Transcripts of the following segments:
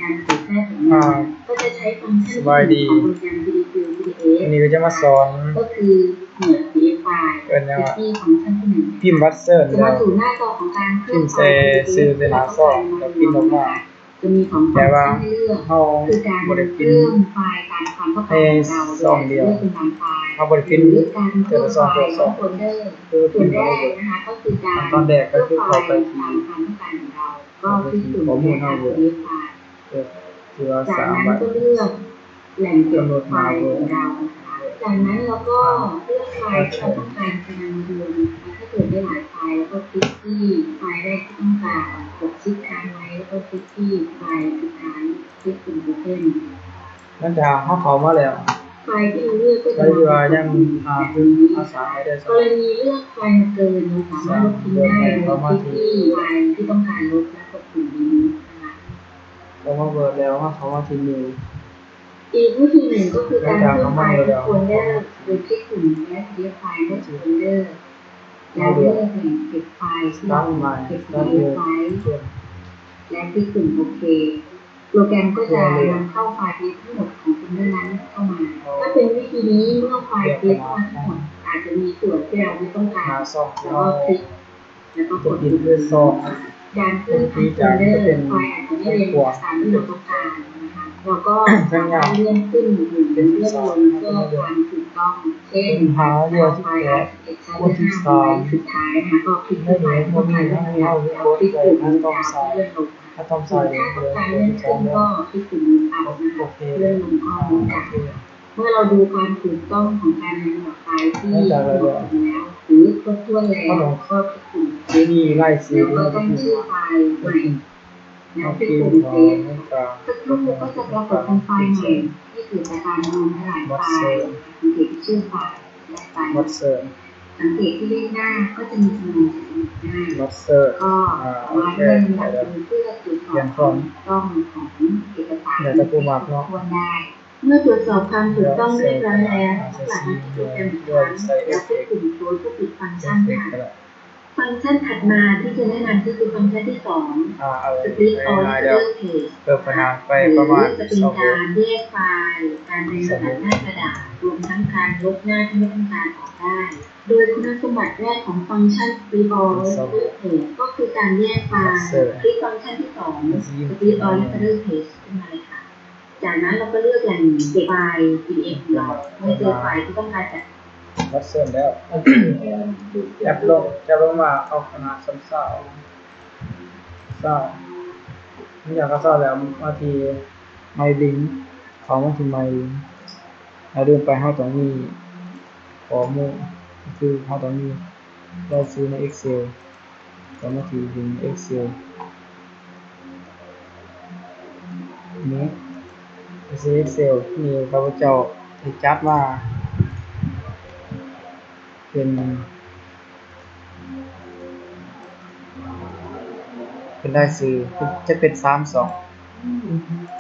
ການເຜີຍແພ່ຜົນງານ ອ່າ ກໍຈະໃຊ້ຟັງຊັນທີໜຶ່ງຂອງໂປຣແກຣມ ວີດີໂອ ວີດີເອສ ມື້ນີ້ກໍຈະມາສອນ ກໍຄື Merge ເປັນຫຍັງວະ Copy ຟັງຊັນທີໜຶ່ງ ພິມ Word ຈະມາສູ່ໜ້າຈໍຂອງການເຄື່ອນໄຫວ ພິມໃສ່ຊື່ໃສ່ໜ້າຊ່ອງ ແລ້ວພິມອອກມາ ຈະມີສອງຟັງຊັນໃຫ້ເລືອກ ຄືການເພີ່ມໄຟລ໌ຕາມຄວາມຕ້ອງການຂອງເຮົາ ແລະ ເລືອກເປັນບາງໄຟລ໌ ຫຼືການເພີ່ມໄຟລ໌ທັງໂຟນເດີ. ສ່ວນແລກນະຄະ ກໍຄືການເພີ່ມໄຟລ໌ຕາມຄວາມຕ້ອງການຂອງເຮົາ ກໍຄລິກປຸ່ມ Add ໄຟລ໌ ຈາກນັ້ນກໍເລືອກແຫຼ່ງເກັບໄຟລ໌ຂອງເຮົານະຄະ ຈາກນັ້ນເຮົາກໍເລືອກໄຟລ໌ທີ່ເຮົາຕ້ອງການຈະນຳມາລວມນະຄະ ຖ້າເກີດໄດ້ຫຼາຍໄຟລ໌ ແລ້ວກໍຄລິກທີ່ໄຟລ໌ແລກທີ່ຕ້ອງການ ກົດຊິບຄ້າງໄວ້ ແລ້ວກໍຄລິກທີ່ໄຟລ໌ສຸດທ້າຍ ຄລິກປຸ່ມ Open. ຫຼັງຈາກເຮົາເຂົ້າມາແລ້ວ ໄຟລ໌ທີ່ເຮົາເລືອກກໍຈະປາກົດອອກມາແບບນີ້ນະຄະ. ກໍລະນີເລືອກໄຟລ໌ມາເກີນ ເຮົາສາມາດລົບຖິ້ມໄດ້ ໂດຍຄລິກທີ່ໄຟລ໌ທີ່ຕ້ອງການລົບ ແລ້ວກົດປຸ່ມ Remove ນະຄະ. ເຂົ້າມາເບີດແລ້ວ ເຮົາເຂົ້າມາທີ່ New. ອີກວິທີໜຶ່ງກໍຄືການເພີ່ມໄຟລ໌ໂຟນເດີ ໂດຍຄລິກປຸ່ມ Add File ເລືອກໂຟນເດີ ແລ້ວເລືອກແຫຼ່ງເກັບໄຟລ໌ທີ່ເຮົາເກັບໄວ້ ແລະ ຄລິກປຸ່ມໂອເຄ. ໂປຣແກຣມກໍຈະນຳເຂົ້າໄຟລ໌ PDF ທັງໝົດຂອງໂຟນເດີນັ້ນເຂົ້າມາ. ຖ້າເປັນວິທີນີ້ ເມື່ອໄຟລ໌ PDF ເຂົ້າມາທັງໝົດ ອາດຈະມີສ່ວນທີ່ເຮົາບໍ່ຕ້ອງການ ແລ້ວກໍຄລິກ ແລ້ວກໍກົດປຸ່ມ Remove. ການເພີ່ມໄຟລ໌ໂຟນເດີ ໄຟລ໌ອາດຈະໄດ້ເປັນເອກະສານທີ່ເຮົາຕ້ອງການນະຄະ. ເຮົາກໍສາມາດເລື່ອນຂຶ້ນ ຫຼືເລື່ອນລົງເພື່ອຄວາມຖືກຕ້ອງ ເຊັ່ນ ໄຟລ໌ R ສິບແປດ ບົດທີສາມ ສຸດທ້າຍນະຄະ ກໍຄລິກທີ່ໄຟລ໌ທີ່ຕ້ອງການເລືອກ ແລ້ວຄລິກປຸ່ມ Move Down ເພື່ອເລື່ອນລົງ. ຖ້າຕ້ອງການເລື່ອນຂຶ້ນກໍຄລິກປຸ່ມ Move Up ນະຄະ ເລື່ອນລົງກໍ Move Down. ເມື່ອເຮົາດູຄວາມຖືກຕ້ອງຂອງການນຳຫຼອກໄຟລ໌ທີ່ເຮົາບອກໄປແລ້ວ ຫຼືຄົບຖ້ວນແລ້ວ ກໍຄລິກປຸ່ມ Save ແລ້ວກໍຕັ້ງຊື່ໄຟລ໌ໃໝ່ ແລ້ວຄລິກປຸ່ມ Save. ສັກຄະ ກໍຈະປາກົດເປັນໄຟລ໌ໃໝ່ທີ່ເກີດຈາກການລວມຫຼາຍໆໄຟລ໌ ສັງເກດທີ່ຊື່ໄຟລ໌ ແລະ ໄຟລ໌ Master. ສັງເກດທີ່ເລກໜ້າກໍຈະມີຈຳນວນ Master ກໍສາມາດເລື່ອນລຳດັບໂດຍເພື່ອກວດສອບຄວາມຖືກຕ້ອງຂອງເອກະສານທີ່ຄົບຖ້ວນໄດ້. ເມື່ອກວດສອບຄວາມຖືກຕ້ອງຮຽບຮ້ອຍແລ້ວ ກໍສາມາດປິດໂປຣແກຣມອີກຄັ້ງ ແລ້ວຄລິກປຸ່ມ Close ເພື່ອປິດຟັງຊັນ. ຟັງຊັນຖັດມາທີ່ຈະແນະນຳກໍຄືຟັງຊັນທີສອງ Split All Reader Page ເພື່ອເປັນການແຍກໄຟລ໌ ການເຣີຍງລຳດັບໜ້າກະດາດ ລວມທັງການລົບໜ້າທີ່ບໍ່ຕ້ອງການອອກໄດ້. ໂດຍຄຸນສົມບັດແລກຂອງຟັງຊັນ Split All Reader Page ກໍຄືການແຍກໄຟລ໌. ຄລິກຟັງຊັນທີສອງ Split All Reader Page ຂຶ້ນມາເລີຍຄ່ະ. ຈາກນັ້ນເຮົາກໍເລືອກແຫຼ່ງເກັບໄຟລ໌ PDF ຂອງເຮົາ ເພື່ອເຈີໄຟລ໌ທີ່ຕ້ອງການຈະ Master ແລ້ວ ຈັບລົງ ຈັບລົງມາເອົາຂະໜາດສ່ຳຊາວ ຊາວ ຢາກກະຊາວແລ້ວ ມາທີ່ My Link ເຂົ້າມາທີ່ My Link. ລະລືມໄປ ເຮົາຕ້ອງມີຂໍ້ມູນ ກໍຄືເຮົາຕ້ອງມີລາຍຊື່ໃນ Excel. ເຂົ້າມາທີ່ Excel ນີ້ Excel ນີ້ຂ້າພະເຈົ້າໄດ້ຈັດມາເປັນ ເປັນລາຍຊື່ ຈະເປັນສາມຊ່ອງ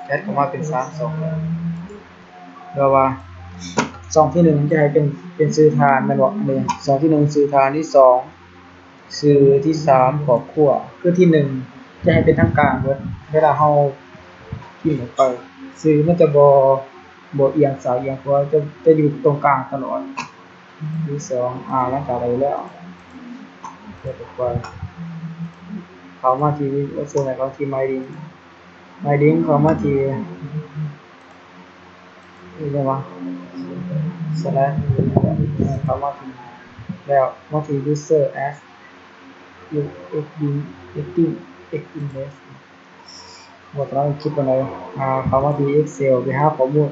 ຈັດເຂົ້າມາເປັນສາມຊ່ອງ ແບບວ່າຊ່ອງທີໜຶ່ງຈະໃຫ້ເປັນ ເປັນຊື່ທ່ານແມ່ນບໍ່? ນີ້ ຊ່ອງທີໜຶ່ງຊື່ທ່ານ ທີສອງ ຊື່ ທີສາມຄອບຄົວ. ຄືທີໜຶ່ງຈະໃຫ້ເປັນທາງກາງເບິດ ເວລາເຮົາພິມອອກໄປ ຊື່ມັນຈະບໍ່ ບໍ່ອຽງຊ້າຍອຽງຂວາ ຈະ ຈະຢູ່ຕົງກາງຕະຫຼອດ. ທີສອງ ອາ ຫຼັງຈາກໄດ້ແລ້ວ ເປີດອອກໄປ ເຂົ້າມາທີ່ ໂອເຊີ ແລ້ວກໍທີ່ My Link My Link ເຂົ້າມາທີ່ ນີ້ໄດ້ບໍ່ Slash ເຂົ້າມາທີ່ ແລ້ວມາທີ່ User Add Adding Adding Adding List ບໍ່ຕ້ອງຄິດປານໃດ. ອາ ເຂົ້າມາທີ່ Excel ໄປຫາຂໍ້ມູນ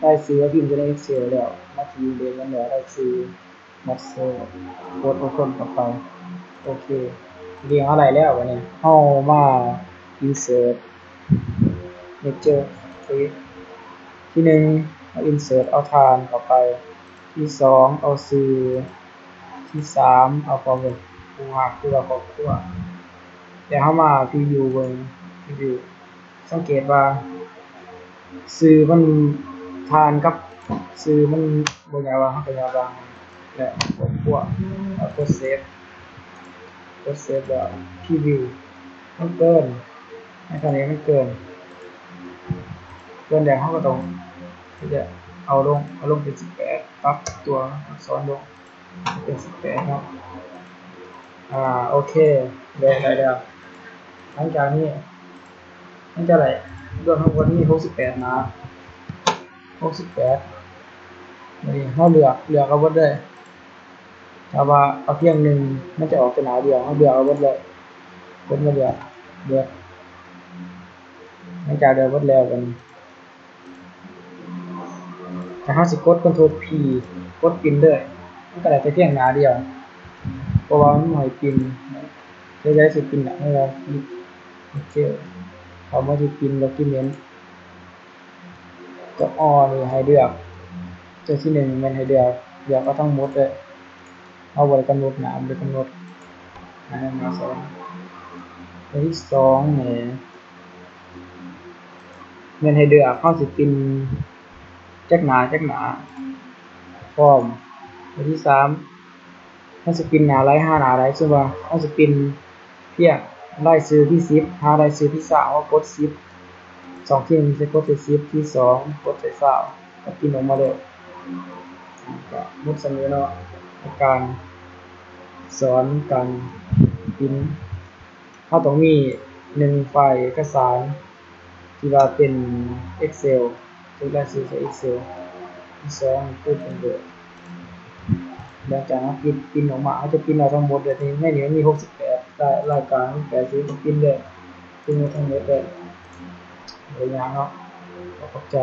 ລາຍຊື່ທີ່ຢູ່ໃນ Excel ແລ້ວ ມາທີ່ List ມັນແລ້ວ ລາຍຊື່ Master ກົດ Open ເຂົ້າໄປ. ໂອເຄ ລຽງເຮົາໄດ້ແລ້ວ. ບາດນີ້ເຮົາມາ Insert Major List. ທີໜຶ່ງ ເຮົາ Insert ເອົາທ່ານເຂົ້າໄປ. ທີສອງ ເອົາຊື່. ທີສາມ ເອົາຄອບຄົວ ຄືວ່າຄອບຄົວ. ແລ້ວເຮົາມາ Preview ເບິ່ງ Preview ສັງເກດວ່າຊື່ມັນ ທ່ານກັບຊື່ມັນບໍ່ຍາວວ່າ ເຮົາກໍຍາວວ່າ ແລະ ຄອບຄົວ ແລ້ວກົດ Save ກົດ Save ແລ້ວ Preview ມັນເກີນ ໃນຕອນນີ້ມັນເກີນ ສ່ວນໃຫຍ່ເຮົາກໍຕ້ອງທີ່ຈະເອົາລົງ ເອົາລົງເປັນສິບແປດ ປັບຕົວອັກສອນລົງເປັນສິບແປດເນາະ. ອາ ໂອເຄ ໄດ້ ໄດ້ແລ້ວ. ຫຼັງຈາກນີ້ມັນຈະໄດ້ ລວມທັງໝົດມີຫົກສິບແປດໜ້າ ຫົກສິບແປດ ບາດນີ້ເຮົາເລືອກ ເລືອກເອົາເບິດເລີຍ. ຖ້າວ່າເອົາພຽງໜຶ່ງ ມັນຈະອອກແຕ່ໜ້າດຽວ ເຮົາເລືອກເອົາເບິດເລີຍ ກົດມາເລືອກເບິດ. ຫຼັງຈາກເລືອກເບິດແລ້ວ ບາດນີ້ ຖ້າເຮົາຊິກົດ Ctrl P ກົດ Print ເລີຍ ມັນກໍໄດ້ແຕ່ພຽງໜ້າດຽວ ເພາະວ່າມັນບໍ່ໃຫ້ Print ເທື່ອໃດຊິ Print ເຮົາກໍ ໂອເຄ ເຂົ້າມາທີ່ Print Document ຕົວ O ນີ້ໃຫ້ເລືອກ ຕົວທີໜຶ່ງແມ່ນໃຫ້ເລືອກ ເລືອກເອົາທັງໝົດເລີຍ. ເຮົາບໍ່ໄດ້ກຳນົດໜ້າ ບໍ່ໄດ້ກຳນົດ ອາ ໜ້າສອງ. ຕົວທີສອງນີ້ແມ່ນໃຫ້ເລືອກ ເຮົາຊິ Print ຈັກໜ້າ ຈັກໜ້າ ພ້ອມ. ຕົວທີສາມ ເຮົາຊິ Print ໜ້າໃດຫາໜ້າໃດ ສົມມຸດວ່າເຮົາຊິ Print ພຽງລາຍຊື່ທີສິບຫາລາຍຊື່ທີຊາວ ເຮົາກົດສິບ ຊ່ອງທີໜຶ່ງໃສ່ ກົດໃສ່ສິບ ທີສອງກົດໃສ່ຊາວ ກໍ Print ອອກມາເລີຍ. ກໍໝົດສ່ຳນີ້ເນາະ ໃນການສອນການ Print ເຮົາຕ້ອງມີ ໜຶ່ງ ໄຟລ໌ເອກະສານທີ່ວ່າເປັນ Excel ເຮັດລາຍຊື່ໃສ່ Excel. ທີສອງຄືເປັນ Word. ຫຼັງຈາກເຮົາ Print Print ອອກມາ ເຮົາຈະ Print ເອົາທັງໝົດເລີຍ. ໃນນີ້ມັນມີຫົກສິບແປດລາຍ ລາຍການ ແປດສິບ Print ເລີຍ Print ເອົາທັງໝົດເລີຍ. ບໍ່ຍາກເນາະ. ຂອບໃຈ.